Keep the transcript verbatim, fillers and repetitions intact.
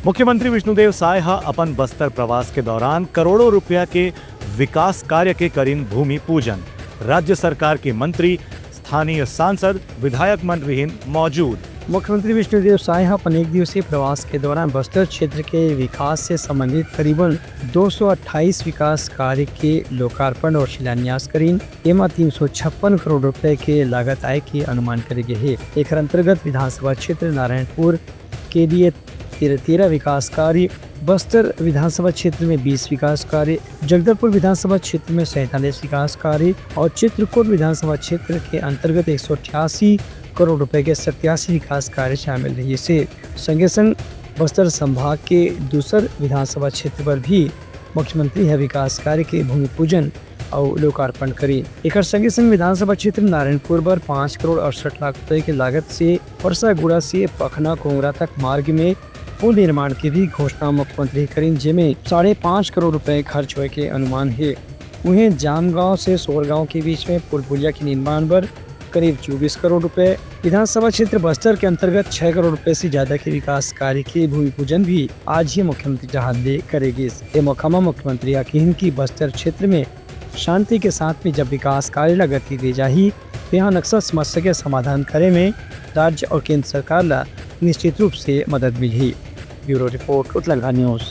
मुख्यमंत्री विष्णुदेव साय ह अपन बस्तर प्रवास के दौरान करोड़ों रुपया के विकास कार्य के करिन भूमि पूजन। राज्य सरकार के मंत्री, स्थानीय सांसद, विधायक मन रिहिन मौजूद। मुख्यमंत्री विष्णुदेव साय ह अपन एक दिवसीय प्रवास के दौरान बस्तर क्षेत्र के विकास से संबंधित करीबन दो सौ अट्ठाईस विकास कार्य के लोकार्पण और शिलान्यास करिन। एमा तीन सौ छप्पन करोड़ रुपए के लागत आय के अनुमान करे गे हे। एकर अंतर्गत विधानसभा क्षेत्र नारायणपुर के लिए तेरह, तेरह विकास कार्य, बस्तर विधानसभा क्षेत्र में बीस विकास कार्य, जगदलपुर विधानसभा क्षेत्र में सैंतालीस विकास कार्य और चित्रकूट विधानसभा क्षेत्र के अंतर्गत एक सौ अट्ठासी करोड़ रुपए के सत्यासी विकास कार्य शामिल रहिस हे। संगे संग बस्तर संभाग के दूसर विधानसभा क्षेत्र बर भी मुख्यमंत्री ह विकास कार्य के भूमि पूजन अउ लोकार्पण करी। एकर संगे संग विधानसभा क्षेत्र नारायणपुर बर पाँच करोड़ अड़सठ लाख रुपए के लागत से फरसागुड़ा से पखना कोंगरा तक मार्ग में पुल निर्माण के भी घोषणा मुख्यमंत्री करिन, जेमे साढ़े पाँच करोड़ रुपए खर्च होए के अनुमान हे। उहें जामगांव से सोरगांव के बीच में पुल पुलिया के निर्माण बर करीब चौबीस करोड़ रुपए, विधानसभा क्षेत्र बस्तर के अंतर्गत छह करोड़ रुपए से ज्यादा के विकास कार्य के भूमि पूजन भी आज ही मुख्यमंत्री डहार ले करे गिस। ए मौका म मुख्यमंत्री ह किहिन कि बस्तर क्षेत्र में शांति के साथ में जब विकास कार्य ला गति दे जाही, तो यहाँ नक्सल समस्या के समाधान करे में राज्य और केंद्र सरकार ला निश्चित रूप से मदद मिलही। Bureau report, Utlangha news.